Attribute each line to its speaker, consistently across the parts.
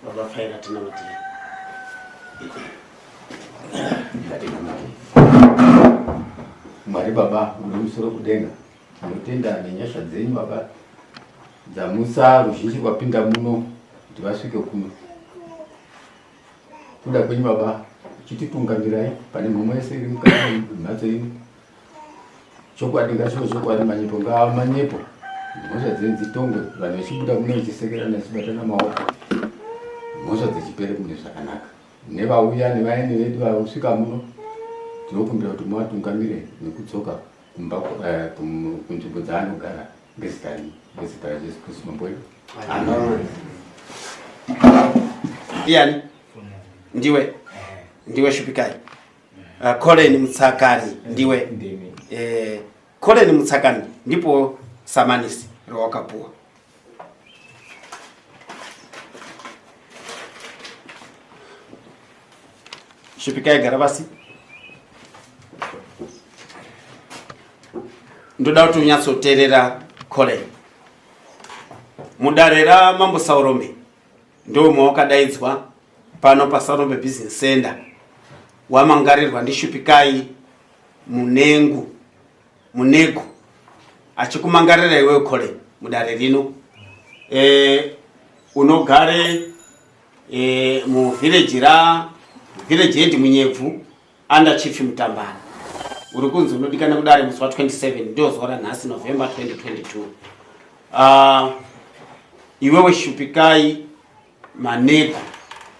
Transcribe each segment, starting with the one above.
Speaker 1: Baba Faira tinamatire.
Speaker 2: Mwari Baba muri musoro kudenga, tinotenda nenyasha dzenyu Baba dzamusa ruzhinji rwapinda muno kuti vasvike kuno. Kuda kwenyu Baba chititungamirai pane mhomho yese iri mukati memhatso ino. Chokwadi ngachive chokwadi, manyepo ngaava manyepo. Mhosva dzenyu dzitongwe, vanhu vachibuda muno vachisekerana vachibatana maoko, mhosva dzichipere mune zvakanaka. Nevauya nevaeni vedu vasvika muno, tinokumbira kuti muvatungamire nekudzoka kumba kunzvimbo dzaanogara ngezita renyu, ngezita raJesu Kristu Mambo wedu. Amen.
Speaker 1: Ndiani? Ndiwe. Ndiwe Shupikai. Colin Mutsakani ndiwe.
Speaker 3: Ndimi.
Speaker 1: Colin Mutsakani ndipo samanisi rawakapuwa. Shupikai gara pasi. Ndoda kuti unyatsoteerera Colin. Mudare raMambo Saurombe ndo mawakadaidzwa pano paSaurombe Business Center, wamangarirwa ndiShupikai Munengu Munegu achikumangarira iwewe Colin mudare rino. Unogare muvillage ra village head Munyebvu under Chief Mutambara. Uri kunzi unodikana kudare musi wa 27 ndio zuva ranhasi November 2022. Iwewe Shupikai Manegu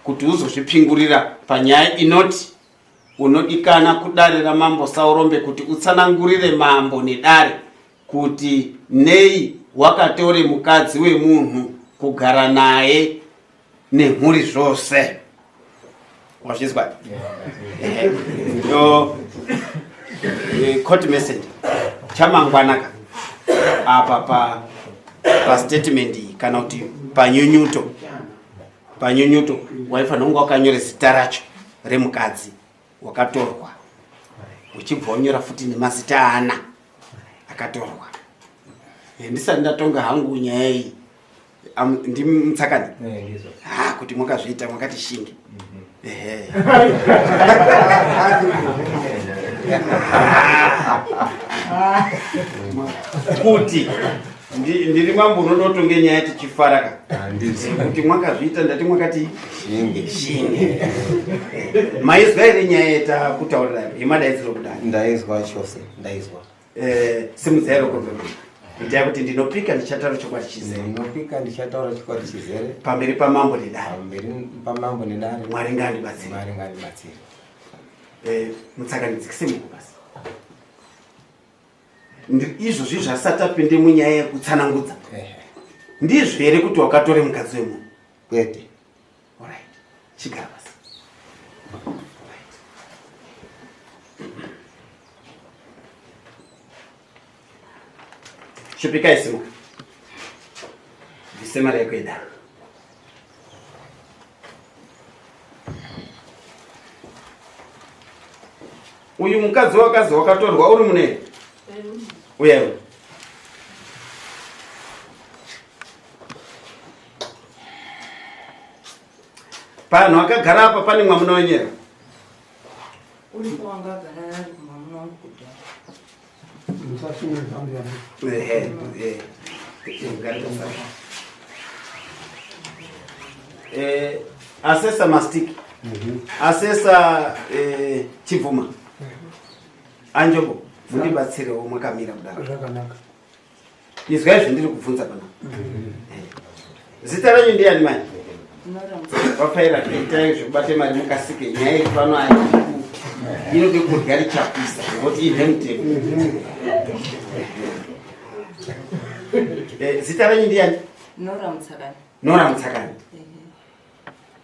Speaker 1: kuti uzozvipingurira panyaya inoti unodikana kudare raMambo Saurombe kuti utsanangurire mambo nedare kuti nei wakatore mukadzi wemunhu kugara naye nemhuri zvose. Wazvizwa? Yo, court messenger chamangwanaka apa pa statement iyi kana kuti panyunyuto, panyunyuto waifanira kunge wakanyora zita racho remukadzi wakatorwa, uchibva wanyora futi nemazita ana akatorwa. Ndisati ndatonga hangu nyaya iyi, ndimutsakani?
Speaker 3: Ndizvo.
Speaker 1: Kuti mwakazviita mwakati shingi. Ehe. Kuti ndiri mambo unodotonge nyaya tichifara ka.
Speaker 3: Handizvo.
Speaker 1: Kuti mwakazviita ndati mwakati
Speaker 3: shingi.
Speaker 1: Shingi. Maizwa here nyaya yetakutaurira yemadaidziro kudai?
Speaker 3: Ndaizwa chose, ndaizwa.
Speaker 1: Simudzai ruoko rwenyu. Itai kuti ndinopika ndichataura chokwadi chizere.
Speaker 3: Ndinopika ndichataura chokwadi chizere.
Speaker 1: Pamberi pamambo nedare.
Speaker 3: Pamberi pamambo nedare.
Speaker 1: Mwari ngaandibatsire.
Speaker 3: Mwari ngaandibatsire.
Speaker 1: Mutsakanidzikise muku basi. Izvo zvinhu zvasati apinde munyaya yekutsanangudza. Ndizvo here kuti wakatore mukadzi wemunhu?
Speaker 3: Kwete.
Speaker 1: Alright. Chigara basi. Right. Shupikai simuka. Bvise mari yako yedaro. Uyu mukadzi wakazi wakatorwa uri mune? Uya iwe. Panhu akagara apa pane mwamuna wenyera.
Speaker 4: Uripo wanga agara ari kumwamuna wangu kudhara.
Speaker 1: Ehe, ehe. Asesa mastiki. Asesa chibvuma. Anjobo, mundibatsirewo mwakamira kudaro.
Speaker 5: Zvakanaka.
Speaker 1: Izwai zvandiri kubvunza pana. Zita renyu ndiani mai? Vafaira itai zvekubate mari mukasike nyaya iri pano ayi. Inode kurya richapisa nokuti ine mutemo. Zita renyu ndiani?
Speaker 4: Nora Mutsakani.
Speaker 1: Nora Mutsakani.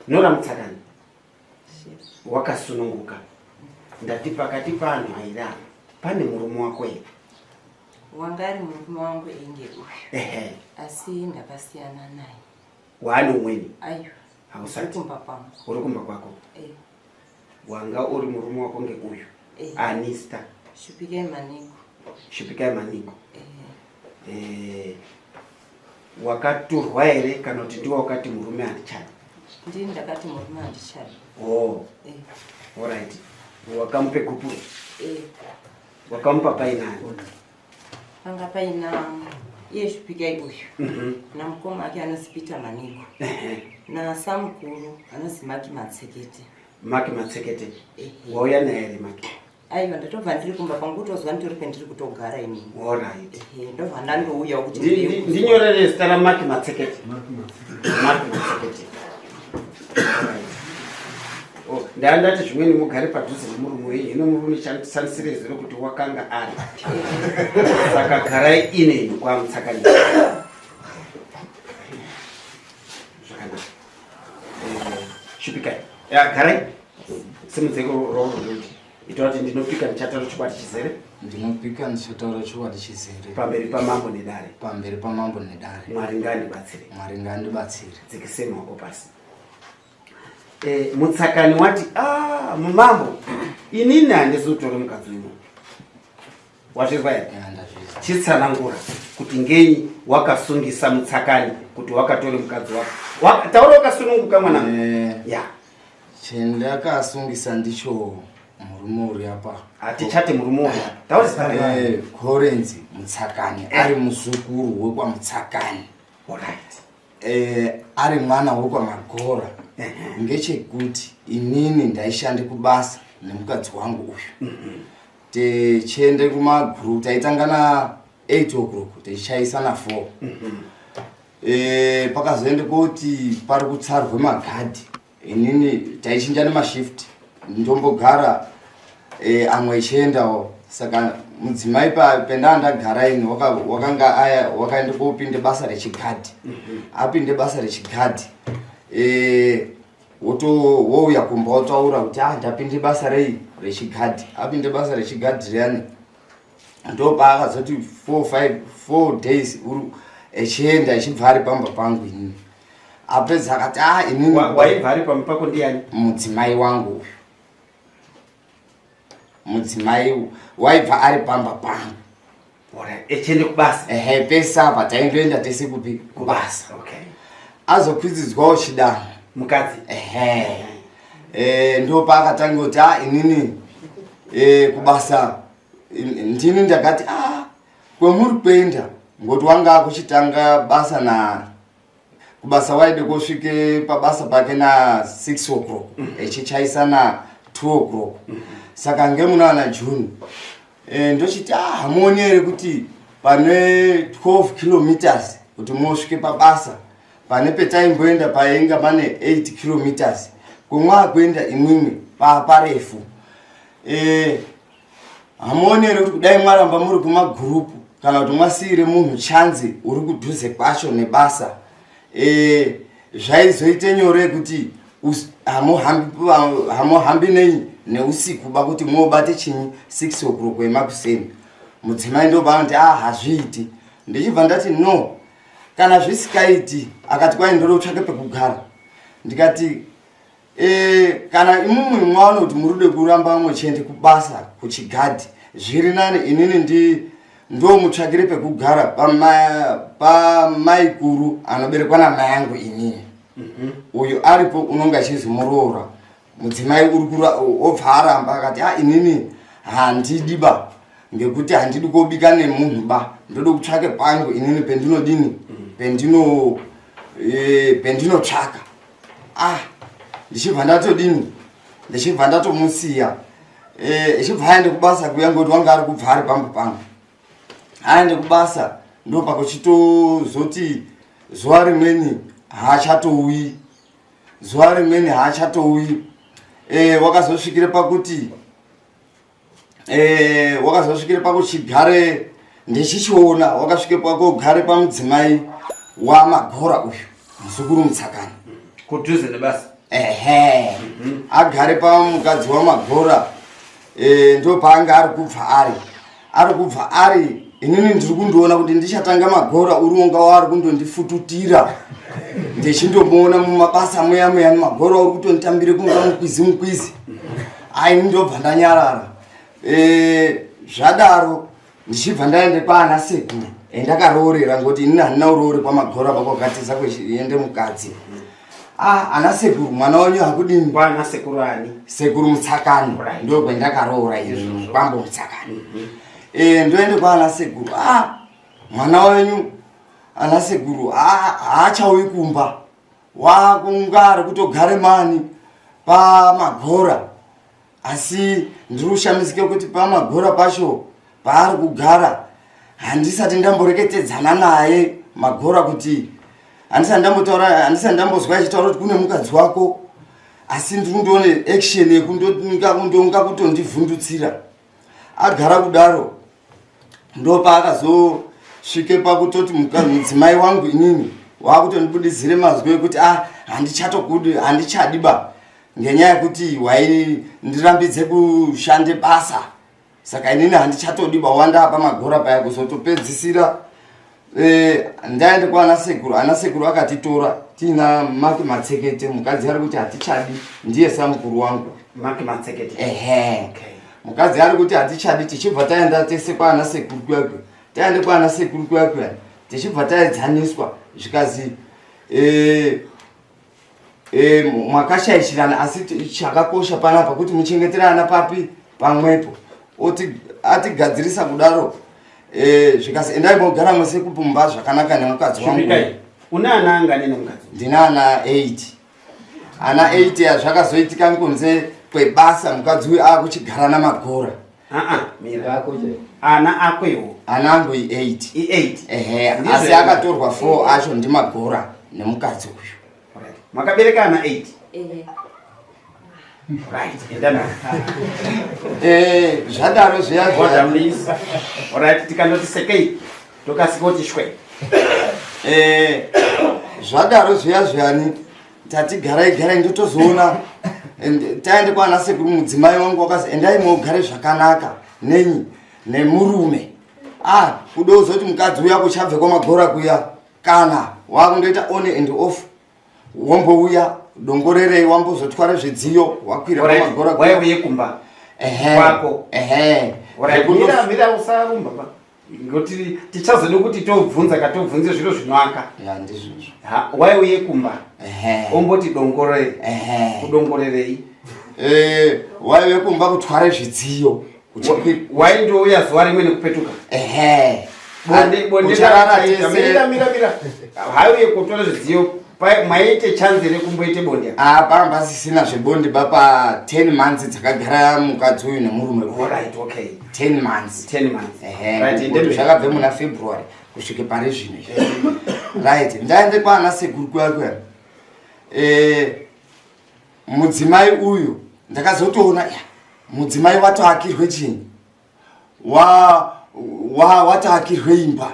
Speaker 1: Nora Mutsakani. Wakasununguka. Ndati pakati paanhu airi apa pane murume wako here?
Speaker 4: Wanga ari murume wangu inge uyu. Asi ndakasiyana naye.
Speaker 1: Waani umweni?
Speaker 4: Aiwa.
Speaker 1: Hausati.
Speaker 4: Uri kumba kwangu.
Speaker 1: Uri kumba kwako? Wanga uri murume wako nge uyu. Anista.
Speaker 4: Shupikai Maniko.
Speaker 1: Shupikai Maniko. Wakaturwa here kana kuti ndiwe wakati murume handichadi?
Speaker 4: Ndini ndakati murume handichadi.
Speaker 1: Oh.
Speaker 4: Eh.
Speaker 1: Alright. Wakamupe gupuro.
Speaker 4: Eh.
Speaker 1: Wakamupa painani?
Speaker 4: Panga paina iye Shupikai uyu. Namukoma ake anonzi Peter Maniko. Nasamukuru anonzi Maki Matsekete.
Speaker 1: Maki Matsekete.
Speaker 4: Ehe.
Speaker 1: Wauya naye here Maki?
Speaker 4: Aiwa, ndatobva ndiri kumba kwangu, kutozwa nditori pendiri kutogara inini.
Speaker 1: Alright.
Speaker 4: Ehe, ndobva ndandouyawo kuti
Speaker 1: Ndinyorere zita raMaki Matsekete. Maki Matsekete. Alright. Oh, ndandati zvimweni mugare padhuze nemurume wenyu, hino murume chandisanisire zero kuti wakanga ari. Saka garai ineni kwamutsakani. Zvakanaka. Shupikai. Ya, garai. Simudzei ruoko rwekuti. Ita kuti ndinopika ndichataura chokwadi chizere.
Speaker 5: Ndinopika ndichataura chokwadi chizere.
Speaker 1: Pamberi pamambo nedare.
Speaker 5: Pamberi pamambo nedare.
Speaker 1: Mwari ngaandibatsire.
Speaker 5: Mwari ngaandibatsire.
Speaker 1: Dzikisei maoko pasi. Mutsakani wati, mumambo, inini handisi kutora mukadzi wemunhu. Wazvizwa here?
Speaker 5: Ya, ndazvizwa.
Speaker 1: Chitsanangura kuti ngenyi wakasungisa mutsakani kuti wakatore mukadzi wako. Taura wakasununguka mwanangu. Ya.
Speaker 5: Chendakasungisa ndicho murume uri apa.
Speaker 1: Hatichati murume uri. Taura zita rake.
Speaker 5: Korenzi Mutsakani, ari muzukuru wekwaMutsakani.
Speaker 1: Alright.
Speaker 5: Ari mwana wekwaMagora. Ngechekuti inini ndaishande kubasa nemukadzi wangu uyu. Tichiende kumaguru, taitanga na 8 o'clock, tichichaisa na 4. Pakazoende kuti pari kutsarwe magadhi. Inini taichinja nemashift, ndombogara, amwe echiendawo. Saka mudzimai pendaa ndagara ini, wakanga aya, wakaenda kopinde basa rechigadhi. Apinde basa rechigadhi, wouya kumba wotaura kuti, ndapinde basa rei rechigadhi. Apinde basa rechigadhi riyani, ndopaakazoti 4, 5, 4 days uri echienda, echibva ari pamba pangu inini. Apedza akati, inini
Speaker 1: Waibva ari pamba pako ndiani?
Speaker 5: Mudzimai wangu uyu. Mudzimai waibva ari pamba pangu.
Speaker 1: Alright, echiende kubasa.
Speaker 5: Ehe, pese apa taindoenda tese kupi? Kubasa.
Speaker 1: Okay.
Speaker 5: Azokwidzidzwawo chidanho.
Speaker 1: Mukadzi.
Speaker 5: Ehe. Ndopaakatanga kuti, inini, kubasa, ndini ndakati, kwemuri kuenda, ngoti wanga akuchitanga basa na kubasa, waide kusvike pabasa pake na 6 o'clock, echichaisa na 2 o'clock. Saka ngemunana June, ndochiti, hamuoni here kuti pane 12 kilometers kuti musvike pabasa, pane petaimboenda painga pane 8 kilometers, kumwakuenda imwimwi parefu. Hamuoni here kuti kudai mwaramba muri kumagurupu, kana kuti mwasiyire munhu chanzi uri kudhuze kwacho nebasa, zvaizoite nyore kuti hamuhambi nei neusiku ba kuti mobate chinyi 6 o'clock yemakuseni. Mudzimai ndopaanoti, hazviiti. Ndichibva ndati no, kana zvisikaiti. Akati kwai ndoda kutsvake pekugara. Ndikati, kana imumwe mwaona kuti murude kuramba muchiende kubasa kuchigadhi, zviri nani inini ndomutsvakire pekugara pamaikuru anoberekwa namai angu inini. Uyu aripo unonga achizomuroora. Mudzimai uri obva aramba, akati, inini handidi ba, ngekuti handidi kobika nemunhu ba, ndoda kutsvake pangu inini pendinodini, pendinotsvaka. Ndichibva ndatodini, ndichibva ndatomusiya. Ichibva aende kubasa kuya, ngekuti wanga ari kubva ari pamba pangu. Aende kubasa, ndopakuchitozoti zuva rimweni haachatouyi, zuva rimweni haachatouyi. Wakazosvikire pakuti, wakazosvikire pakuchigare ndichichiona, wakasvike pakugare pamudzimai waMagora uyu, muzukuru Mutsakani.
Speaker 1: Kudhuze nebasa.
Speaker 5: Ehe, agare pamukadzi waMagora. Ndopaanga ari kubva ari, ari kubva ari. Inini ndiri kundoona kuti ndichatanga Magora uri wonga waari kundondifututira, ndichindomuona mumabasa muya muya, Magora uri kutonditambire kunga mukwizi mukwizi. Ai, ndobva ndanyarara. Zvadaro ndichibva ndaende kwaana sekuru endakaroorera, ngoti inini handina uroore kwaMagora pakwakatiza kuende mukadzi. Ah, ana sekuru mwana wenyu hakudini?
Speaker 1: Kwana sekuru ani?
Speaker 5: Sekuru Mutsakani.
Speaker 1: Right.
Speaker 5: Ndo kwendakaroora izvo,
Speaker 1: Izvozvo.
Speaker 5: kwambo Mutsakani. Eh, ndoende kwaana sekuru. Ah, mwana wenyu ana sekuru haachauyi kumba. Wakunga ari kutogare mani pamagora. Asi ndiri kushamisika kuti pamagora pacho paari kugara handisati ndamboreketedzana naye magora kuti handisati ndambotaura, handisati ndambozwa achitaura kuti kune mukadzi wako, asi ndiri kundoone action yekundonga kutondivhundutsira. Agara kudaro ndopaakazosvike pakutoti mudzimai wangu inini waakutondibudizire mazwi ekuti ah, handichatokudi, handichadi ba, ngenyaya yekuti waindirambidze kushande basa, saka inini handichatodi ba, wandapa magora paya. Kuzotopedzisira ndaende kwaana sekuru, ana sekuru akatitora tiina Maki Matsekete. Mukadzi ari kuti hatichadi, ndiye samukuru wangu.
Speaker 1: Maki Matsekete.
Speaker 5: Ehe.
Speaker 1: Okay.
Speaker 5: Mukadzi ari kuti hatichadi, tichibva taenda tese kwaana sekuru kuya kuya, taende kwaana sekuru kuya kuya, tichibva taedzaniswa, zvikazi mwakashaishirana, asi chakakosha panapa kuti muchengeterana papi pamwepo. Oti atigadzirisa kudaro, zvikazi endai mogara mwese kupumba zvakanaka nemukadzi wangu.
Speaker 1: Shupikai, une ana angani nemukadzi?
Speaker 5: Ndina ana 8, ana 8. Yazvakazoitika kunze kwebasa, mukadzi uyu akuchigara namagora.
Speaker 1: Ah, mira.
Speaker 2: Ako chai.
Speaker 1: Ana ako iwo?
Speaker 5: Ana angu i8.
Speaker 1: I8.
Speaker 5: Ehe.
Speaker 1: Ndizvo
Speaker 5: Asi
Speaker 1: here?
Speaker 5: akatorwa 4 acho ndimagora nemukadzi uyu.
Speaker 1: Alright. Makabereka ana 8?
Speaker 4: Ehe.
Speaker 1: Right, enda nayo.
Speaker 5: Zvadaro zviya
Speaker 1: Order please. Alright, tikandoti sekei tokasika kuti shwe.
Speaker 5: Zvadaro zviya zviyani, tati garai garai, ndotozoona taende kwana sekuru, mudzimai wangu wakazi endai mogare zvakanaka nenyi nemurume. Ah, kuda kuzoti mukadzi uya kuchabve kwamagora kuya, kana wakundoita on and off, wombouya dongorerei, wambozotwara zvidziyo, wakwira kwamagora kuya.
Speaker 1: Waiuye kumba
Speaker 5: Ehe.
Speaker 1: kwako?
Speaker 5: Ehe.
Speaker 1: Alright, mira, mira, usarumba pa, ngoti tichazode kuti tobvunza katobvunze zviro zvinoaka.
Speaker 5: Ya, ndizvozvo.
Speaker 1: Ha, waiuye kumba omboti dongorere?
Speaker 5: Ehe.
Speaker 1: Kudongorerei?
Speaker 5: Waive kumba kutwara zvidziyo.
Speaker 1: Waindouya zuva rimwe nekupetuka?
Speaker 5: Ehe.
Speaker 1: Bonde, bonde
Speaker 5: Kucharara
Speaker 1: mira,
Speaker 5: tese.
Speaker 1: mira, mira, haiuye kutora zvidziyo, maiite chance rekumboite bonde?
Speaker 5: Apa pasisina zvebonde bapa 10 months dzakagara mukadzi uyu nemurume uyu.
Speaker 1: Alright, okay.
Speaker 5: 10 months.
Speaker 1: 10 months.
Speaker 5: Ehe.
Speaker 1: Right,
Speaker 5: Kuti
Speaker 1: ndembe.
Speaker 5: zvakabve muna February kusvike pari zvino izvi. Right, ndaende kwaana sekuru kuya kuya, mudzimai uyu ndakazotoona ya mudzimai watoakirwe chinyi, watoakirwe imba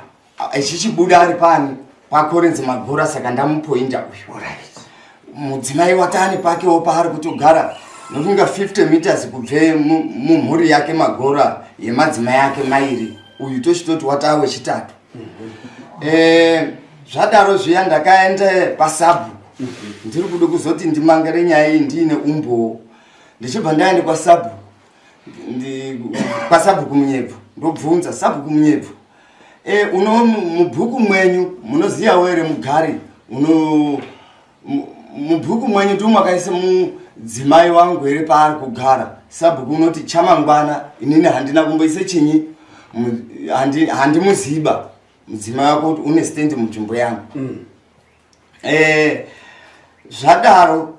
Speaker 5: ichichibuda ari pani pakorenzi magora, saka ndamupoinda uyu. Mudzimai wataane pakewo paari kutogara, nokunga 50 meters kubve mumhuri yake magora yemadzimai ake mairi uyu, tochitoti wataa wechitatu. Zvadaro zviya, ndakaenda pasabhuku, ndiri kuda kuzoti ndimangare nyaya iyi ndiine umbowo. Ndichibva ndaende kwasabhuku, kwasabhuku Munyebvu, ndobvunza sabhuku Munyebvu, uno mubhuku mwenyu munoziyawo here mugari uno mubhuku mwenyu ndimo makaisa mudzimai wangu here paari kugara? Sabhuku unoti chamangwana inini handina kumboise chinyi, handimuziba mudzimai wako kuti une stendi munzvimbo yangu. Zvadaro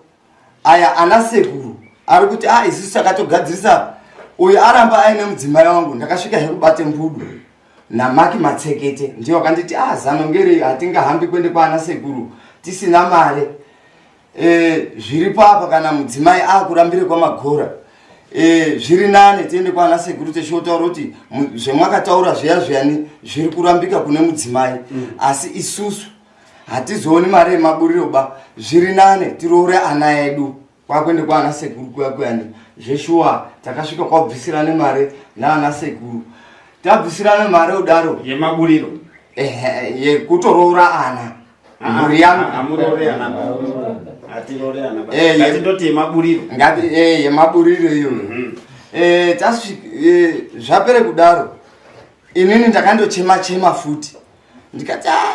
Speaker 5: aya ana sekuru ari kuti a isusu takatogadzirisa, uyu aramba aine mudzimai wangu. Ndakasvika hekubate mbudu naMaki Matsekete, ndiyo akanditi a zano ngeri hatingahambi kuende kwaana sekuru tisina mare. Zviripo apa, kana mudzimai akurambire kwamagora, zviri nane tiende kwaana sekuru tichiotaura kuti zvemwakataura zviya zviyani zviri kurambika kune mudzimai, asi isusu hatizooni mari yemaburiro ba, zviri nane tiroore ana edu. Kwakuende kwaana sekuru kuya kuyani, zveshuwa takasvika kwabvisirane mari naana sekuru, tabvisirane mari udaro
Speaker 1: Yemaburiro?
Speaker 5: Ehe, yekutoroora ana, mhuri yangu.
Speaker 1: Hamuroore ana ba, hatiroore ana ba. Ngatindoti yemaburiro.
Speaker 5: Ngati yemaburiro iyoyo. Tasvika, zvapere kudaro, inini ndakandochema chema futi, ndikati a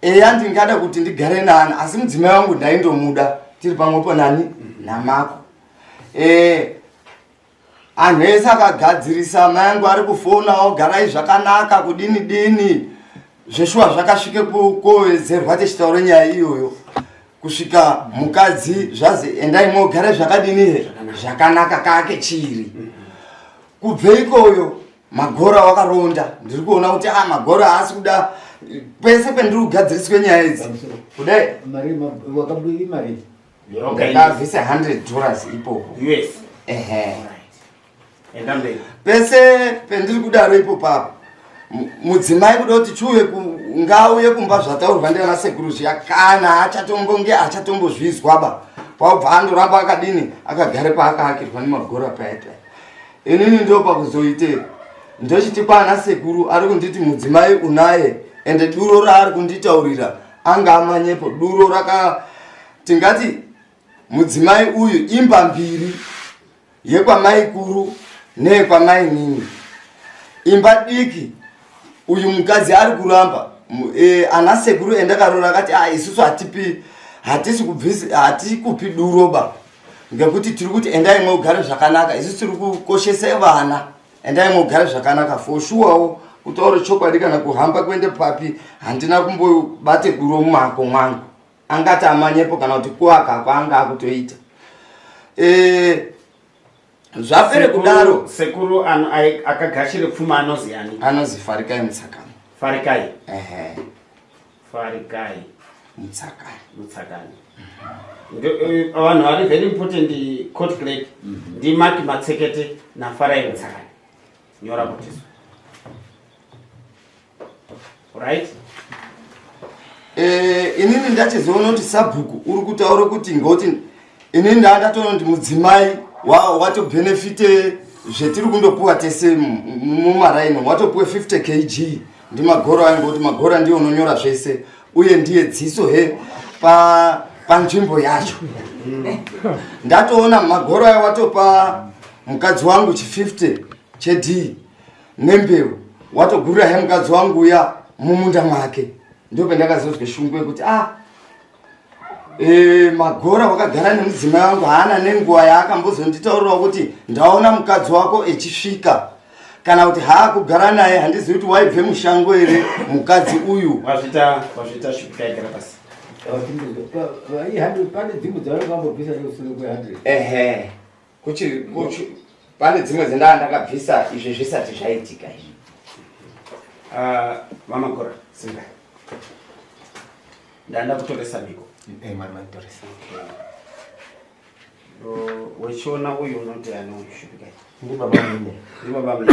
Speaker 5: Eya, ndingada kuti ndigare nani, asi mudzimai wangu ndaindomuda tiri pamwepo nani namako. Anhu ese akagadzirisa, mai angu ari kufonawo, garai zvakanaka, kudini dini. Zveshuwa zvakasvike kuwedzerwa tichitaura nyaya iyoyo, kusvika mukadzi zvazi endai mogare zvakadini zvakanaka kake chiri. Kubve ikoyo Magora wakaronda, ndiri kuona kuti a Magora haasi kuda pese pendiri kugadziriswe nyaya idzi kudai. Ndakabvisa $100 ipopo. Ehe, pese pendiri kudaro ipo papo mudzimai kuda kuti chiuye ngauye kumba zvataurwa ndiana sekuru zviya, kana achatombonge achatombozvizwa ba, kwabva andoramba akadini akagare paakaakirwa nemagora paya paya. Inini ndo pakuzoite ndochiti kwana sekuru ari kunditi mudzimai unaye, ende duro raari kunditaurira anga amanyepo. Duro raka tingati mudzimai uyu imba mbiri, yekwamaikuru neyekwamainini, imba diki. Uyu mukadzi ari kuramba. Ana sekuru endakarora akati a isusu hatipi, hatisi kubvisi, hatikupi duroba, ngekuti tiri kuti endai mogare zvakanaka, isusu tiri kukoshesa vana, endai mogare zvakanaka. For surewo kutaura chokwadi, kana kuhamba kuende papi, handina kumbobate duro mumako mwangu. Angati amanyepo kana kuti kuaka kwaanga akutoita. Zvapere kudaro,
Speaker 1: Sekuru akagashire pfuma anozi ani?
Speaker 5: Anozi Farikai Mutsakani.
Speaker 1: Farikai?
Speaker 5: Ehe.
Speaker 1: Farikai
Speaker 5: Mutsakani.
Speaker 1: Mutsakani. Vanhu vari very important, court clerk, ndiMaki Matsekete naFarai Mutsakani. Nyora kutiso, right.
Speaker 5: Inini ndachizoona kuti sabhuku uri kutaura kuti ngoti inini ndandatoona kuti mudzimai watobhenefite zvetiri kundopuwa tese mumaraini, watopuwe 50 kg ndimagoro ayo, ngokuti Magora ndiye unonyora zvese uye ndiye dziso he panzvimbo yacho. Ndatoona magoro ayo watopa mukadzi wangu chi 50 ched nembeu, watogurira he mukadzi wangu uya mumunda mwake. Ndipo pendakazozwe shungu yekuti ah, Magora wakagara nemudzimai wangu, haana nenguva yaakambozonditaurirawo kuti ndaona mukadzi wako echisvika, kana kuti haakugara naye. Handizivi kuti waibve mushango here mukadzi uyu.
Speaker 1: Wazvita, wazvita, Shupikai, pasi.
Speaker 2: Pane dzimwe dzavanongambobvisa nekusure kwe100.
Speaker 5: Ehe, pane dzimwe dzendaa ndakabvisa izvi zvisati zvaitika izvi.
Speaker 1: Ah, VaMagora, simba ndanda kutoresa mhiko.
Speaker 3: Manditoresa.
Speaker 1: Wechiona uyu unoti ani uyu, Shupikai?
Speaker 3: Ndibaba mine.
Speaker 1: Ndibaba mune.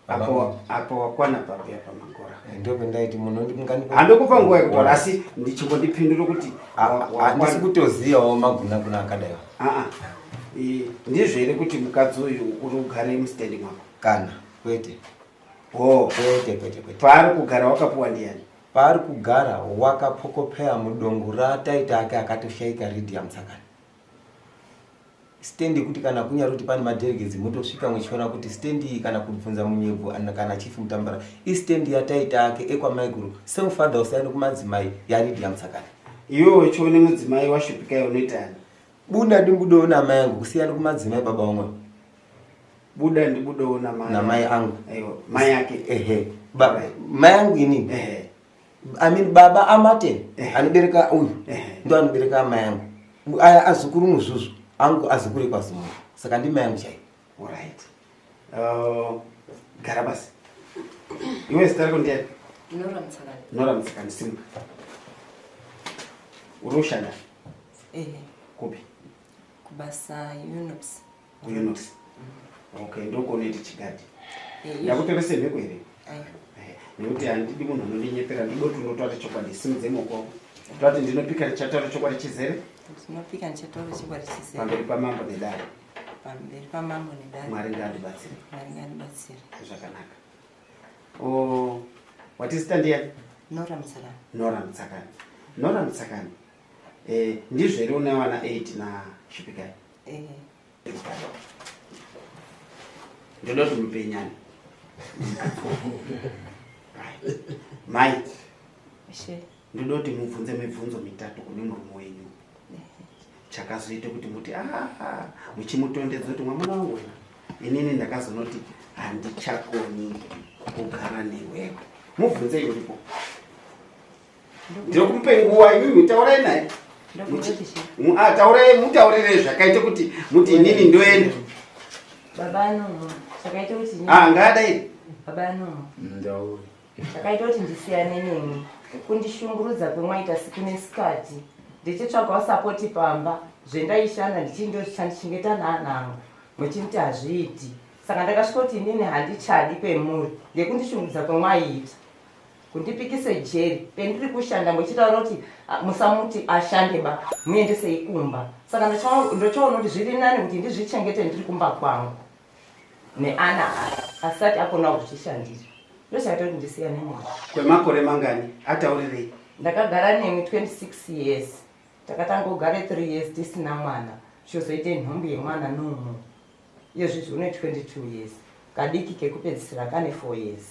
Speaker 1: Apo apo wakwana papi apa, Magora?
Speaker 3: Ndopendaiti munhu
Speaker 1: Handokupa nguva yekutaura, asi ndichingondipindura kuti
Speaker 3: Handisi kutoziyawo magunaguna akadaiwa.
Speaker 1: Ah, ah. Ndizvo here kuti mukadzi uyu uri kugare mustendi mwako?
Speaker 3: Kana kwete.
Speaker 1: O.
Speaker 3: Kwete, kwete, kwete.
Speaker 1: Paari kugara wakapuwa ndiani?
Speaker 3: Paari kugara wakapokopea mudongo rataita ake akatoshaika Ridhi yaMutsakani. Stendi yekuti kana kunyari kuti pane madelegates motosvika muchiona kuti stendi iyi, kana kubvunza munyebvu kana chief Mutambara, istendi yataita ake ekwamaiguru, same father usayani kumadzimai yaRidhi yaMutsakani.
Speaker 1: Iwe wechione mudzimai waShupikai unoita ani?
Speaker 3: Buda ndibudewo namai angu, kusiyana kumadzimai baba vamwe.
Speaker 1: Buda ndibudewo namai.
Speaker 3: Namai angu.
Speaker 1: Aiwa, mai ake.
Speaker 3: Ehe, mai angu inini.
Speaker 1: Ehe.
Speaker 3: I mean baba amate anobereka uyu ndo anobereka amai angu, aya azukuru muzvuzvu angu, azukuru ekwazimunhu, saka ndimai angu chaiyo.
Speaker 1: Alright. Gara basi. Iwe zita rako ndiani?
Speaker 4: Nora Mutsakani.
Speaker 1: Nora Mutsakani, simuka. Uri kushanda?
Speaker 4: Ehe.
Speaker 1: Kupi?
Speaker 4: Kubasa Unox.
Speaker 1: KuUnox. Okay, ndokunoita chigadhi. Ndakutorese mhiko here?
Speaker 4: Aiwa.
Speaker 1: Nekuti handidi munhu anondinyepera, ndidoti unotaura chokwadi. Simudze maoko ako. Toti ndinopika ndichataura chokwadi chizere.
Speaker 4: Ndinopika ndichataura chokwadi chizere.
Speaker 1: Pamberi pamambo nedare.
Speaker 4: Pamberi pamambo nedare.
Speaker 1: Mwari ngaandibatsire.
Speaker 4: Mwari ngaandibatsire.
Speaker 1: Zvakanaka. Oh, wati zita ndiani?
Speaker 4: Nora Mutsakani.
Speaker 1: Nora Mutsakani. Nora Mutsakani. Ndizvo here une vana 8 naShupikai?
Speaker 4: Ehe.
Speaker 1: Ndoda kuti mupenyane. Right. Mai.
Speaker 4: Ishe.
Speaker 1: Ndoda kuti mubvunze mibvunzo mitatu kune murume wenyu. Chakazoita kuti muti ah, muchimutondedza kuti mwamuna wangu wena, inini ndakazonoti handichakoni kugara newewe. Mubvunze uripo. Ndinokumupe nguva imimi taurai naye. Taurai mutaurire zvakaita kuti muti inini ndoenda.
Speaker 4: Baba Nomo, chakaita kuti
Speaker 1: Ah, ngaadai.
Speaker 4: Baba Nomo.
Speaker 2: Ndau.
Speaker 4: Chakaita kuti ndisiyane nemi kundishungurudza kwemwaita siku nesikati ndichitsvagawo sapoti pamba zvendaishanda ndichindozvichandichengeta naanangu muchinditi hazviiti saka ndakasvika kuti inini handichadi kwemuri ngekundishungurudza kwemwaiita kundipikise jeri pendiri kushanda muchitaura kuti musamuti ashande ba muendesei kumba saka ndochaona kuti zviri nani kuti ndizvichengete ndiri kumba kwangu neana asati akona kuzvishandira ndochaita kuti ndisiyane nemi.
Speaker 1: Kwemakore mangani ataurirei?
Speaker 4: Ndakagara nemi 26 years. Takatanga kugara 3 years tisina mwana, chozoite nhumbu yemwana nomo. Iyezvizvi une 22 years, kadiki kekupedzisira kane 4 years.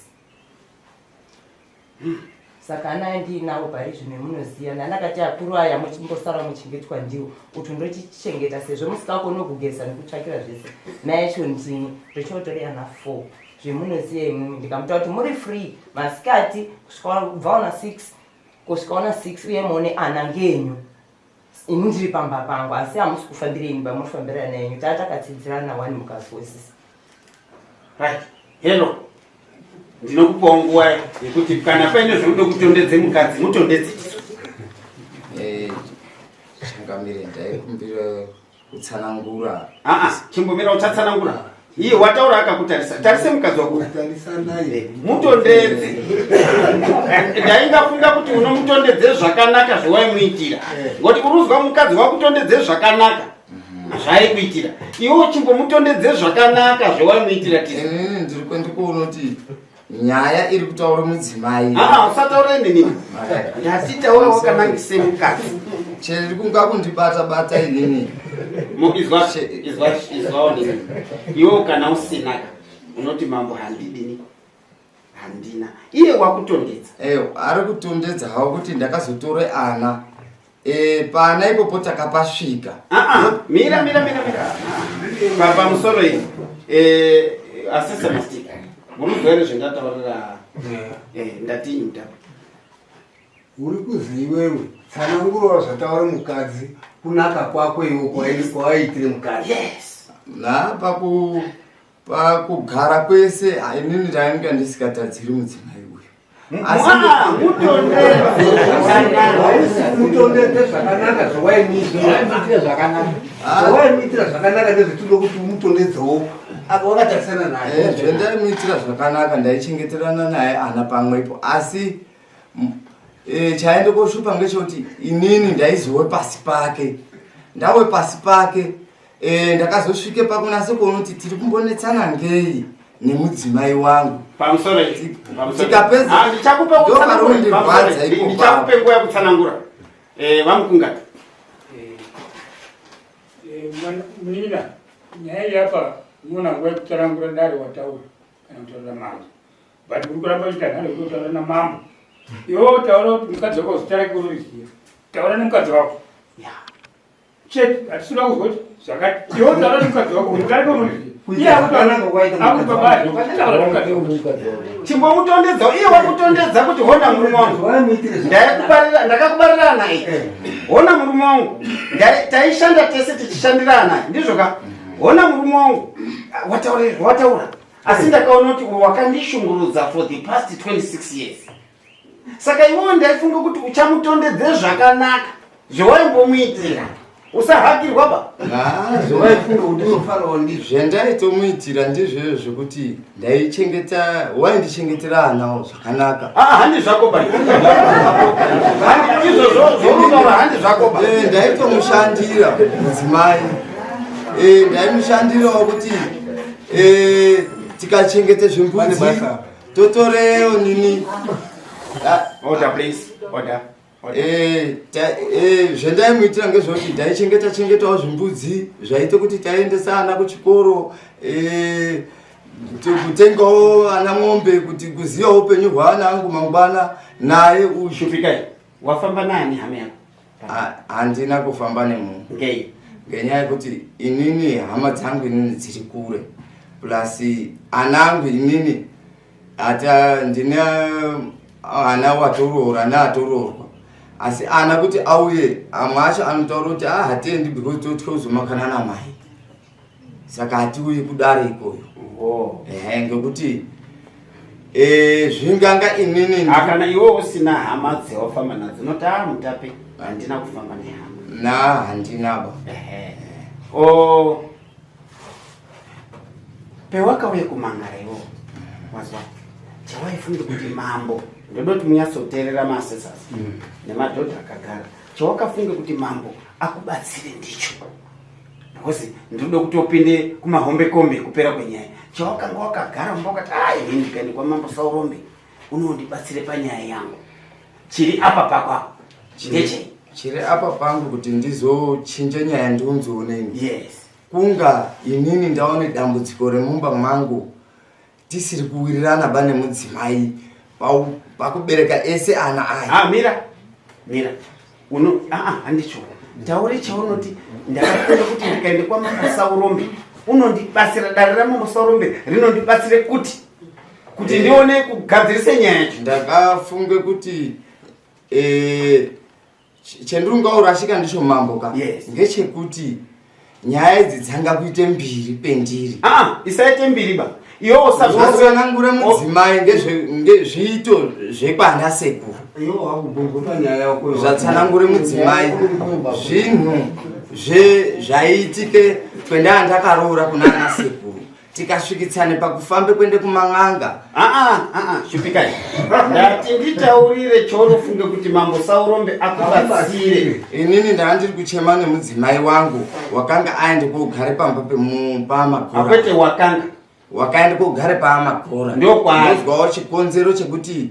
Speaker 4: Saka ana andiinawo pari zvino munoziva ndandakati akuru aya muchimbosara muchengetwa ndiwo utu ndochichengeta sezvo musikakoni kugeza nekutsvakira zvese mai yacho ndini ndochotori ana 4 zvemunoziva imwimwi ndikamuta kuti muri free masikati kusvika kubva ona 6 kusvika ona 6 uye muone ana ngenyu ini ndiri pamba pangu asi hamusi kufambira ini bamufambira nenyu taa takatsidzirana wani mukazwisisa.
Speaker 1: Right, hello, ndinokupawo nguva yekuti kana paine zvaunoda kutondedze mukadzi mutondedze.
Speaker 5: Changamire, ndaikumbira kutsanangura.
Speaker 1: Aa, chimbomira, uchatsanangura iye wataura akakutarisa. Tarise mukadzi wako, mutondedze. Ndaingafunga kuti unomutondedze zvakanaka zvawaimuitira, ngokuti uruzwa mukadzi wakutondedze zvakanaka zvaikuitira iwe. Chimbomutondedze zvakanaka zvawaimuitira tisi.
Speaker 5: Inini ndiri kwendikuona kuti nyaya iri kutaura mudzimai.
Speaker 1: Aa, usataura inini, ndati taura wakanangise mukadzi.
Speaker 5: Cheri kunga kundibata bata inini.
Speaker 1: Izwa, izwa, izwawo nini. Iwe kana usinaka unoti mambo handidini, handina. Iye wakutondedza.
Speaker 5: Eyo ari kutondedza hawo kuti ndakazotore ana pana ipopo takapasvika.
Speaker 1: Aa, mira, mira, mira, mira. Pamusoro iyi, asesa mastika munozwa here zvendataurira? Ndatinyi mutapo?
Speaker 6: Uri kuzi iwewe tsanangurawo zvataura mukadzi kunaka kwako iwe kwawaiitire mukadzi.
Speaker 1: Yes.
Speaker 5: Na pakugara kwese inini ndainge ndisikatadziri mudzimai uyu.
Speaker 1: Mutondedze zvakanaka.
Speaker 6: Mutondedze zvakanaka zvawaimuitira zvakanaka, zvawaimuitira zvakanaka ndezvetinoda kuti umutondedzewo apa wakatarisana naye.
Speaker 5: Zvendaimuitira zvakanaka, ndaichengeterana naye ana pamwepo, asi chaende koshupa ngechekuti inini ndaizowe pasi pake, ndawe pasi pake. Ndakazosvike pakunase kuona kuti tiri kumbonetsana ngei nemudzimai wangu.
Speaker 1: Pamusoro iyi, pamusoro.
Speaker 5: Tikapedza-
Speaker 1: Ah, ndichakupa
Speaker 5: Ndoparondibvadza
Speaker 1: kutsanangura. Pamusoro iyi,
Speaker 5: ipo.
Speaker 1: Ndichakupe nguva yekutsanangura. Vamukungati.
Speaker 7: Munina, nyaya iyi apa unoona nguva yekutsanangura dare wataura kana kutaura mambo, but uri kuramba uchiita nharo yekutotaura namambo. Iwe taura kuti mukadzi wako zita rake unoriziva, taura nemukadzi wako chete. Hatisina kuzwa kuti zvakati. Iwe taura nemukadzi wako kuti zita rake unoriziva. Iye akuti baba taura nemukadzi wako.
Speaker 1: Chimbomutondedza iye wakutondedza kuti hona murume wangu, ndakakubarira naye. Hona murume wangu, taishanda tese tichishandira naye, ndizvo ka? Hona murume wangu, wataura izvo wataura, asi ndakaona kuti wakandishungurudza for the past 26 years. Saka iwewo ndaifunga kuti uchamutondedze zvakanaka zvawaimbomuitira. Usahakirwa ba.
Speaker 6: Zvawaifunga kuti unofarawo ndizvo.
Speaker 5: Zvendaitomuitira ndizvo zvekuti ndaichengeta, waindichengetera anawo zvakanaka.
Speaker 1: Ah, handi zvako ba. Handi izvozvo zvaunotaura, handi zvako ba.
Speaker 5: Ndaitomushandira mudzimai. Ndaimushandirawo kuti tikachengete zvimbudzi
Speaker 6: Pane basa.
Speaker 5: totorewo nini.
Speaker 1: Order please, order, order.
Speaker 5: Zvendaimuitira ngezvekuti ndaichengeta chengetawo zvimbudzi zvaite kuti taendesa ana kuchikoro. Kutengawo ana mombe kuti kuziva upenyu hwaana angu mangwana naye uyu.
Speaker 1: Shupikai, wafamba nani hama yako?
Speaker 5: Handina kufamba nemunhu.
Speaker 1: Ngei?
Speaker 5: Ngenyaya yekuti inini hama dzangu inini dziri kure, plus ana angu inini ata ndine ana watoroora neatoroorwa, asi ana kuti auye amwe acho anotaura kuti ah, hatiendi because totya kuzomakana namai, saka hatiuyi kudare ikoyo. Ehe, ngekuti zvinganga inini
Speaker 1: Ah, kana iwe usina hama dzewafamba nadzo, unoti a mutape, handina kufamba nehama.
Speaker 5: Na handinaba.
Speaker 1: Ehe. O pewakauye kumangara iwo, wazwa chawaifunge kuti mambo, ndoda kuti munyatsoteerera maassessors nemadhodha akagara, chawakafunge kuti mambo akubatsire ndicho, because ndinoda kuti upinde kumahombekombe kupera kwenyaya, chawakanga wakagara mumba ukati, a ini ndikaende kwamambo Saurombe unondibatsire panyaya yangu, chiri apa pako apa ndechei?
Speaker 5: Chiri apa pangu kuti ndizochinje nyaya ndiunzioneni
Speaker 1: Yes.
Speaker 5: Kunga inini ndaone dambudziko remumba mangu, tisiri kuwirirana ba nemudzimai pakubereka ese ana aya.
Speaker 1: Ah, mira mira, uno ah, handicho taure chaunoti ndakafunga kuti ndikaende kwamambo Saurombe unondibatsira, dare ramambo Saurombe rinondibatsire kuti ndione kugadzirise nyaya yacho.
Speaker 5: Ndakafunge kuti chendiringaurashika ndicho mambo ka
Speaker 1: Yes.
Speaker 5: ngechekuti nyaya idzi dzanga kuite mbiri pendiri.
Speaker 1: Ah, isaite mbiri ba, iwe
Speaker 5: usazvatsanangura mudzimai ngezviito zvekwana sekuru.
Speaker 6: Iwe wakubvunzwa panyaya yako.
Speaker 5: Zvatsanangure mudzimai zvinhu zvaiitike kwendaa ndakaroora kuna ana sekuru, tikasvikitsane pakufambe kwende kuman'anga.
Speaker 1: Ah, ah, shupikai, ndati nditaurire chaunofunge kuti mambo Saurombe akubatsire.
Speaker 5: Inini ndanga ndiri kuchema nemudzimai wangu wakanga aende kogare pamba pamagora.
Speaker 1: Akwete, wakanga
Speaker 5: Wakaenda kogare paamagora.
Speaker 1: Ndokwaari.
Speaker 5: Ndozwawo chikonzero chekuti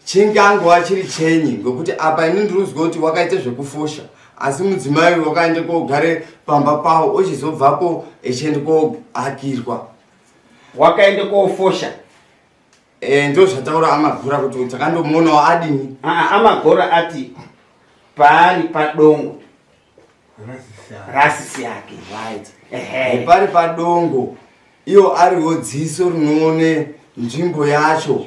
Speaker 5: chingangova chiri chenyi, ngokuti apa ini ndiri kuzwa kuti wakaita zvekufosha, asi mudzimai wakaenda kogare pamba pawo, ochizobvapo echienda koakirwa.
Speaker 1: Wakaende kofosha?
Speaker 5: Ndo zvataura amagora kuti takandomuonawo adini.
Speaker 1: Ah, amagora ati paari padongo rasisi yake.
Speaker 5: Right.
Speaker 1: Ehe.
Speaker 5: Pari padongo iyo ariwo dziso rinoone nzvimbo yacho,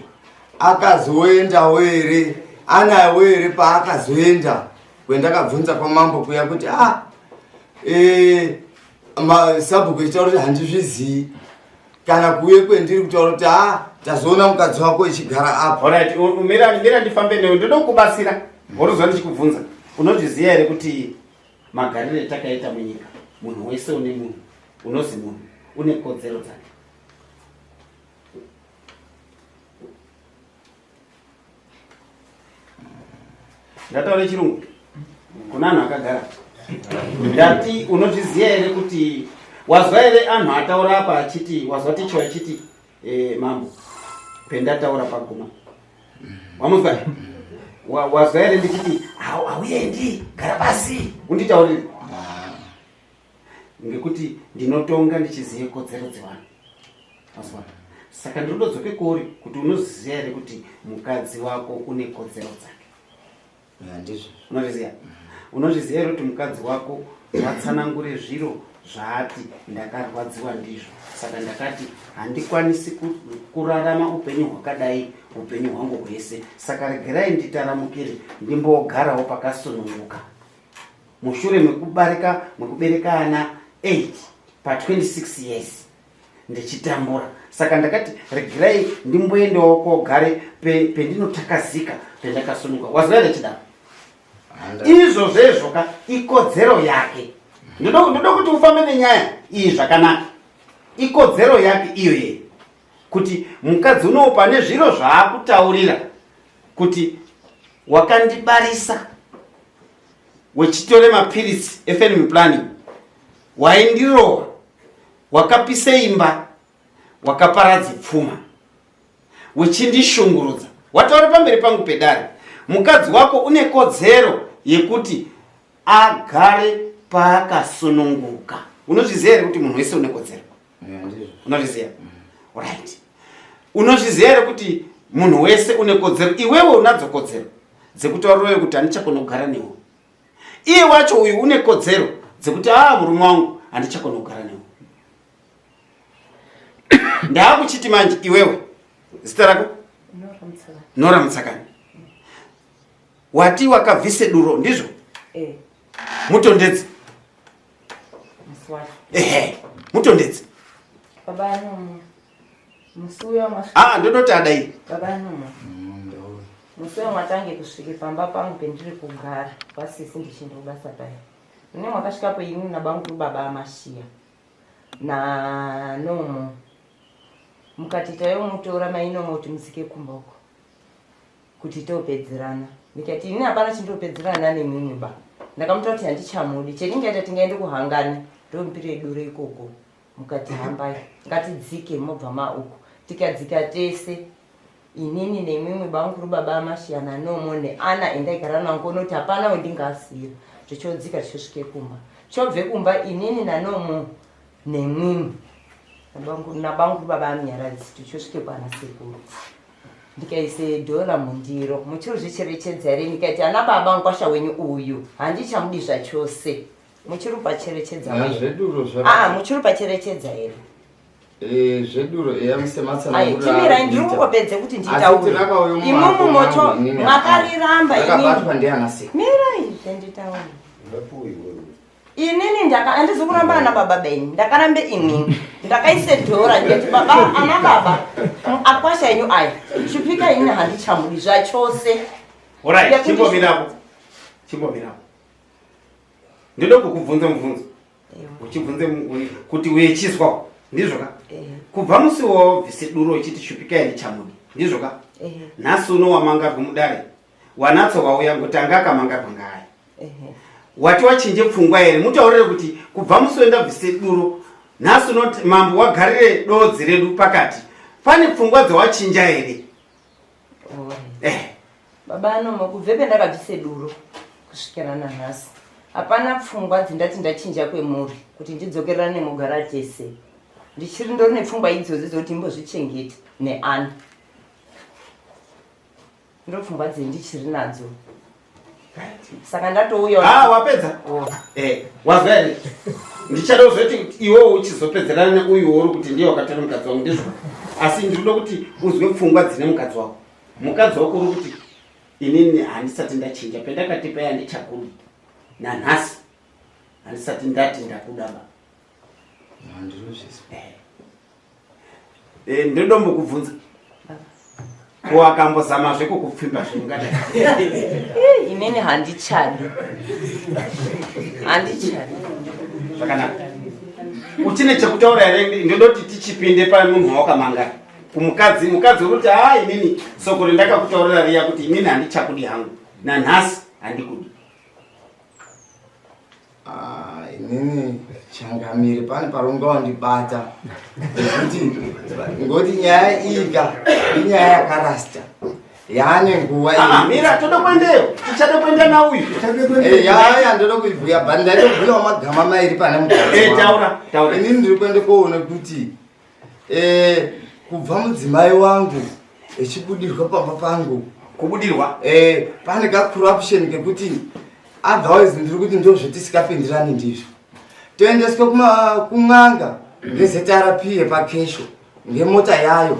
Speaker 5: akazoendawo here, anawo here paakazoenda kwendakabvunza kwamambo kuya kuti ah, sabhuku echitaura kuti handizvizii, kana kuuye kwendiri kutaura kuti ah, tazoona mukadzi wako echigara apo.
Speaker 1: Alright, mira mira ndifambe newe, ndoda kukubatsira. Worozwa ndichikubvunza, unozviziva here kuti magariro etakaita munyika, munhu wese une munhu unozi munhu une kodzero dzake? Ndataura chirungu kuna anhu akagara. Ndati unozviziva here kuti, wazwa here anhu ataura apa achiti, wazwa ticho achiti mambo pendataura paguma, wamuzwa? Wazwa here ndichiti hauendi, gara pasi unditaurire? Ngekuti ndinotonga ndichiziva kodzero dzevanhu, wazwa? Saka ndinododzoke kuuri kuti unoziva here kuti mukadzi wako une kodzero dzake?
Speaker 5: Handizvo.
Speaker 1: Unozviziva? Unozviziva here kuti mukadzi wako watsanangure zviro zvaati ndakarwadziwa ndizvo, saka ndakati handikwanisi kurarama upenyu hwakadai upenyu hwangu hwese, saka regerai nditaramukire ndimbogarawo pakasununguka mushure mekubarika, mekubereka ana 8 pa26 years ndichitambura, saka ndakati regerai ndimboendawo kogare pendinotakazika pendakasununguka. Wazwa here chidaro? Izvozvezvo ka ikodzero yake. Ndoda kuti ufambe nenyaya iyi zvakanaka. Ikodzero yake iyo yeye kuti mukadzi unowo pane zviro zvaakutaurira kuti wakandibarisa wechitore mapiritsi efamily planning, waindirowa, wakapise imba, wakaparadze pfuma, wechindishungurudza, wataura pamberi pangu pedare. Mukadzi wako une kodzero yekuti agare paakasununguka. Unozviziva here kuti munhu wese une kodzero? Unozviziva? Right. Unozviziva here kuti munhu wese une kodzero, iwewe unadzo kodzero dzekutaurireyo kuti handichakona kugara newe. Iye wacho uyu une kodzero dzekuti aa murume wangu handichakona kugara newe. Ndaakuchiti manje iwewe zita rako Nora Mutsakani. Wati wakabvise duro ndizvo?
Speaker 4: Eh.
Speaker 1: Mutondedze. Ehe, mutondedze.
Speaker 4: Baba nomo. Musi uyo masvika.
Speaker 1: Ah, ndodoti adai.
Speaker 4: Baba nomo. Musi uyo matange kusvike pamba pangu pendiri kugara kwasisi ndichienda kubasa paya. Mune mwakasvikapo ini nabamukuru baba amashiya. Na nomo. Mukati tayomutora mainomo kuti musike kumba uko. Kuti topedzerana. Ndikati ini hapana chindopedzerana nemimi ba. Ndakamuta kuti handichamudi. Chendingaita tingaende kuhangani ndomupire duro ikoko. Mukati hambai ngatidzike mobva mauko. Tikadzika tese inini nemimwe bamukuru baba amashiyana nomo neana endaigara nangu noti hapana wendingasiyira. Tichodzika tichosvike kumba. Chobve kumba inini nanomo nemwimwe nabamukuru baba amunyaradzi tichosvike kwana sekuru. Ndikaise dhora mundiro muchiri zvicherechedza here? Ndikaiti ana baba mukwasha wenyu uyu handichamudi zvachose. Muchiri kupacherechedza
Speaker 5: Zveduro
Speaker 4: ah, muchiri kupacherechedza here?
Speaker 5: Zveduro eya
Speaker 4: Ai, chimirai ndiri kungopedze kuti nditaure. Imumu moto makariramba inini.
Speaker 5: Akabatwa ndiana sekuru.
Speaker 4: Mirai zvenditaure. Inini ndaka handizi kuramba ana baba benyu, ndakarambe inini. Ndakaise dhora ndikati baba ana baba akwasha yenyu aya chipika inini handichamudi zvachose.
Speaker 1: Alright,
Speaker 4: Yekuti-
Speaker 1: chimbomirapo. Chimbomirapo. Ndinoda kukubvunza mubvunzo. Uchibvunze kuti uchizwa ndizvo ka? Kubva musi wawabvise duro uchiti chipika handichamudi ndizvo ka? Nhasi uno wamangarwa mudare wanatso wauya ngoti anga akamangarwa ngaaya. Wati wachinje pfungwa here? Mutaurire kuti kubva musi wendabvise duro nhasi unoti mambo wagarire dodzi redu pakati, pane pfungwa dzawachinja here?
Speaker 4: Baba anomo kubve pendakabvise duro kusvikira nanhasi hapana pfungwa dzindati ndachinja kwemuri kuti ndidzokererane mugara tese. Ndichiri ndori nepfungwa idzodzo dzekuti ndimbozvichengete neana. Ndo pfungwa dzendichiri nadzo. Saka ndatouya.
Speaker 1: Ah, wapedza? Wazwa here? Ndichada kuzoti iwewe uchizopedzerana neuyu wori kuti ndiye wakatora mukadzi wangu ndizvo. Asi ndinoda kuti uzwe pfungwa dzine mukadzi wako. Mukadzi wako uri kuti inini handisati ndachinja pendakati paya handichakudi. Nanhasi handisati ndati ndakuda ba.
Speaker 5: Handinozvizwa.
Speaker 1: Ndinodombokubvunza. Ko akambozama zvekukupfimba zvingadai?
Speaker 4: Inini handichadi. Handichadi.
Speaker 1: Zvakanaka. Uchine chekutaura here? Ndinodoti tichipinde pamunhu wawakamangara. Kumukadzi, mukadzi uri kuti haa inini soko rendakakutaurira riya kuti inini handichakudi hangu. Nanhasi handikudi.
Speaker 5: Inini changamire pane paronga wandibata. Ngekuti ngoti nyaya iyi ka inyaya yakarasta. Yaane nguva iyi.
Speaker 1: Mira toda kuendeyo. Tichada kuenda nauyu.
Speaker 5: Yaya ndoda kuibhuya but ndaitobhuyawo magama mairi pane mukadzi wangu.
Speaker 1: Taura, taura.
Speaker 5: Inini ndiri kuenda koona kuti kubva mudzimai wangu echibudirwa pamba pangu.
Speaker 1: Kubudirwa?
Speaker 5: Pane ka corruption kekuti otherwise ndiri kuti ndozvetisikapindirani ndizvo. Toendeswe kun'anga ngeZRP yepakesho ngemota yayo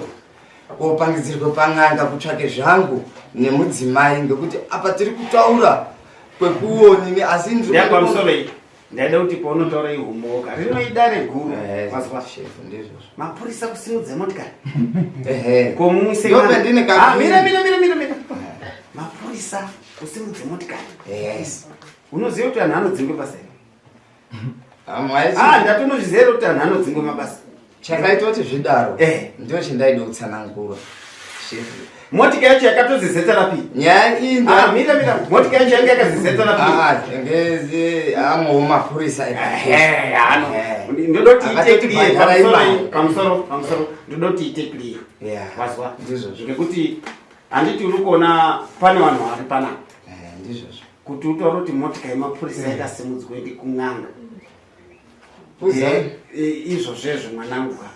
Speaker 5: kopangidzirwe pan'anga kutsvake zvangu nemudzimai ngekuti apa tiri kutaura kwekuonini asi ndiri
Speaker 1: Ndiya pamusoro iyi. Ndaida kuti paunotaura ihumboka rinoida reguru. Mazwa.
Speaker 5: Shefu, ndizvozvo.
Speaker 1: Mapurisa kusimudza motikari.
Speaker 5: Ko
Speaker 1: mumwise
Speaker 5: Ndope ndine ka-
Speaker 1: Mira, mira, mira, mira, mira. Mapurisa kusimudza motikari.
Speaker 5: Yes.
Speaker 1: Unoziva kuti anhu anodzingwe basa here?
Speaker 5: Amwaisi.
Speaker 1: Ndatonozviziva here kuti anhu anodzingwe mabasa?
Speaker 5: Chakaita kuti zvidaro. Ndio chendaida kutsanangura. Shefu.
Speaker 1: Motika yacho yakatozi ZRP.
Speaker 5: Nyaya iyi ndo-
Speaker 1: Mira, mira. Motika yacho yanga yakazi ZRP.
Speaker 5: Ngezi amwe mapurisa
Speaker 1: Ano. Ndodoti ite
Speaker 5: Akatoti
Speaker 1: clear
Speaker 5: bhadhara
Speaker 1: pamusoro
Speaker 5: imari.
Speaker 1: iyi, pamusoro, pamusoro. Ndodoti ite clear. Wazwa?
Speaker 5: Ndizvozvo.
Speaker 1: Ngekuti handiti uri kuona pane vanhu vari panapa.
Speaker 5: Ndizvozvo.
Speaker 1: Kuti utaure kuti motika yemapurisa yakasimudzwa ende kun'anga. Eh, izvozvezvo mwanangu ka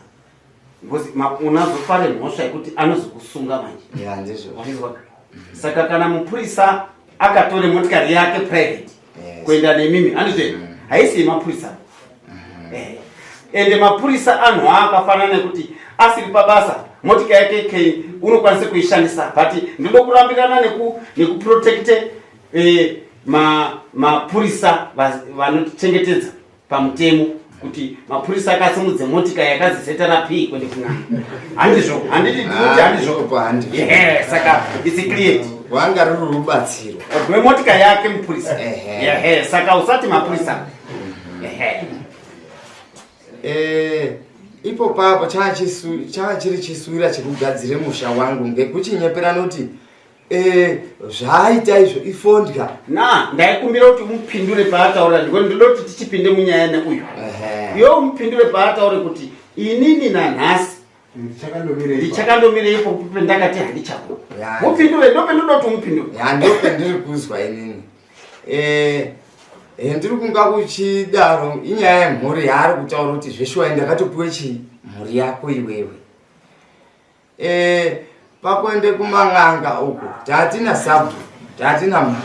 Speaker 1: because unazopare mhosva yekuti anozokusunga manje.
Speaker 5: Ya, ndizvo.
Speaker 1: Wazvizwa? Saka kana mupurisa akatore motikari yake private kuenda nemimi, handizve? Haisi yemapurisa. Ende mapurisa anhu aakafanana nekuti asiri pabasa, motika yake ke unokwanisa kuishandisa, but ndinoda kurambirana nekuprotecte mapurisa vanotichengetedza pamutemo, kuti mapurisa akasimudze motika yakazi ZRP kuende kun'anga, handizvo? Handiti ndinoti handizvo?
Speaker 5: Ipopo handizvo.
Speaker 1: Ehe, saka it's clear.
Speaker 5: Rwanga ruri rubatsiro
Speaker 1: rwemotika yake mupurisa. Ehe, saka usati mapurisa. Ehe.
Speaker 5: Ipo papo chaa chiri chiswira chekugadzire musha wangu ngekuchinyepera noti zvaaita izvo ifondya.
Speaker 1: Na ndaikumbira kuti umupindure paataura, ndiko ndinoda kuti tichipinde munyaya neuyu. Iwe umupindure paataure kuti inini nanhasi
Speaker 6: Ndichakandomira.
Speaker 1: Ndichakandomira ipo pendakati handichako. Mupindure, ndopendoda kuti umupindure.
Speaker 5: Ya, ndopendiri kuzwa inini. Ndiri kunga kuchidaro inyaya yemhuri yaari kutaura kuti zveshuwa ndakatopiwe chii mhuri yako iwewe. Pakuende kuman'anga uku tatina sabhu, tatina mari,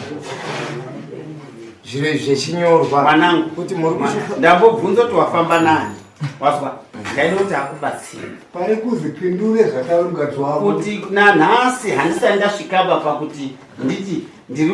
Speaker 5: zviro izvi zvechinyorwa
Speaker 1: Mwanangu,
Speaker 5: kuti muri kushupa.
Speaker 1: Ndambobvunza kuti wafamba nani, wazwa? Ndaida kuti akubatsire.
Speaker 6: Pari kuzi pindure zvataura mukadzi wako.
Speaker 1: Kuti nanhasi handisati ndasvikaba pakuti nditi ndiri.